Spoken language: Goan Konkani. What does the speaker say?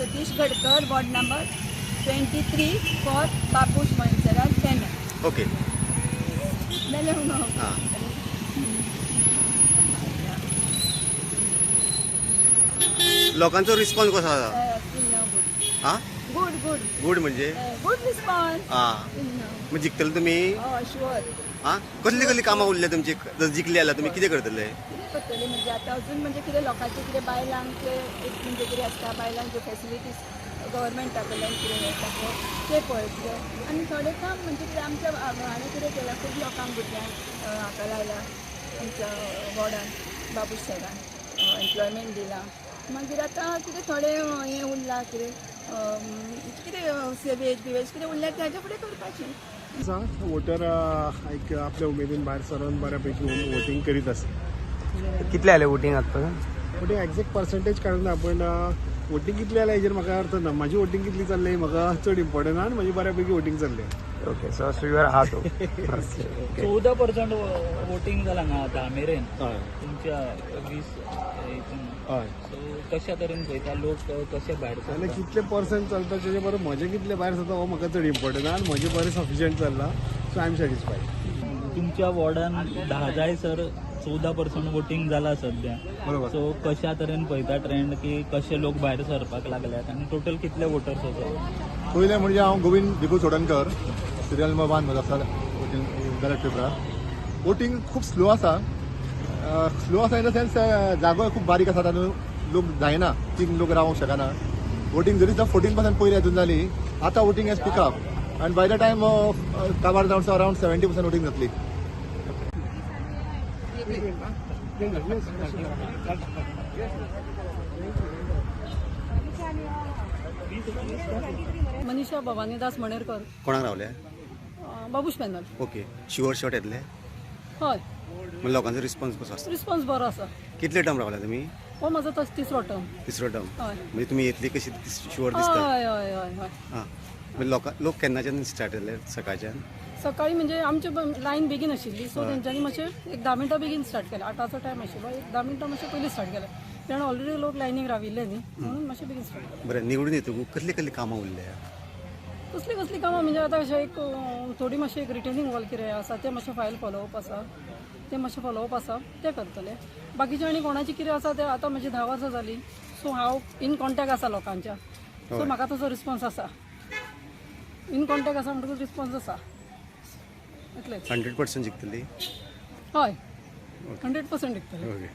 Satish Gadkar, ward number 23 for Babush Monserrate panel. Okay. जालें. हां, लोकांचो रिस्पॉन्स कसो आसा? गुड. हां? Good good. गुड म्हणजे? Good response. हां, मग जिखतले तुमी? हय, शुअर. हां, कसली कसली कामां उरल्या तुमची? जर जिखले जाल्यार तुमी कितें करतले? कितें करतले म्हणजे आतां अजून म्हणजे कितें लोकांचें कितें बायलांक एक म्हणजे कितें आसता, बायलांक ज्यो फेसिलिटीज गव्हर्मेंटा कडल्यान कितें मेळटा पळय तें पळयतले. आनी थोडें काम म्हणजे कितें आमच्या हांवें कितें केलां, खूब लोकांक भुरग्यांक हाका लायला आमच्या वॉर्डान, बाबूश सरान एम्प्लॉयमेंट दिलां. मागीर आतां कितें थोडें हें उरलां, कितें कितें सेवेज बिवेज कितें उरल्यार तें हाज्या फुडें करपाचें. आसा वोटर एक आपल्या उमेदीन भायर सरून बऱ्यापैकी वोटींग करीत आसा. कितले आले वोटींग आतापर्यंत? वोटींग एग्जॅक्ट पर्संटेज काडूंक ना, पण वोटींग कितली आल्या हेजेर म्हाका अर्थ ना. म्हाजी वोटींग कितली चल्ली म्हाका चड इम्पॉर्टंट आनी म्हाजी बऱ्यापैकी वोटींग चल्ली. ओके, सो शुअर आहा तूं. 14% वोटींग जालां हांगा 10 मेरेन. हय. तुमच्या 20 हितून. हय. सो कशा तरेन पळयता, लोक कशे भायर जाल्यार सरता? कितले पर्संट चलता तेजे बरोबर म्हजें कितले भायर सरता हो म्हाका चड इम्पॉर्टंट आनी म्हजें बरें सफिशियंट चल्लां, सो I am satisfied. तुमच्या वॉर्डान 10 जाय सर 14% वोटींग जाला सध्या. बरोबर. सो कशा तरेन पळयता ट्रेंड की कशे लोक भायर सरपाक लागल्यात आनी टोटल कितले वोटर्स आसा? पयलें म्हणजे हांव गोविंद भिकू चोडणकर, सिरियल नंबर 1 म्हजो आसा वोटींग बॅलट पेपरार. वोटींग खूब स्लो आसा. स्लो आसा इन the sense जागो खूब बारीक आसा, तातूंत लोक जायना, तीन लोक रावंक शकना. वोटींग जरी 14% पयलीं हातून जाली, आतां वोटींग हॅज पिकअप आनी बाय the time काबार जावन अरावंड 70% वोटींग जातली. मनीषा भवानीदास मणेरकर. कोणाक रावले? Babush panel. Okay, sure shot येतले? हय. मग लोकांचो रिस्पॉन्स कसो आसता? रिस्पॉन्स बरो आसा. कितले टर्म रावले तुमी? हो म्हजो तो तिसरो टर्म. तिसरो टर्म? हय. म्हणजे तुमी येतली कशी शुअर दिसता? हय हय हय हय. हां, म्हणजे लोकां लोक केन्नाच्यान स्टार्ट जाले? सकाळच्यान? सकाळी म्हणजे आमचे लायन बेगीन आशिल्ली, सो तेंच्यांनी मातशें एक 10 मिनटां बेगीन स्टार्ट केलें. 8चो टायम आशिल्लो, एक 10 मिनटां मातशें पयलीं स्टार्ट केलें, कारण ऑलरेडी लोक लायनीक राविल्ले न्ही, म्हणून मातशें बेगीन स्टार्ट केलें. बरें, निवडून येतकूच कसली कसली कामां उरल्या? कसली कसली कामां म्हणजे आतां अशें एक थोडी मातशें एक रिटेनिंग वॉल कितें आसा तें मातशें फायल फॉलोवप आसा, तें मातशें फॉलोवप आसा, तें करतलें. बाकीचें आनी कोणाचें कितें आसा तें आतां म्हजी 10 वर्सां जालीं, सो हांव इन कॉन्टेक्ट आसा लोकांच्या, सो म्हाका तसो रिस्पॉन्स आसा. इन कॉन्टेक्ट आसा म्हणटकूच रिस्पॉन्स आसा, इतलेंच. 100% जिखतली? हय, 100% जिखतलें. ओके.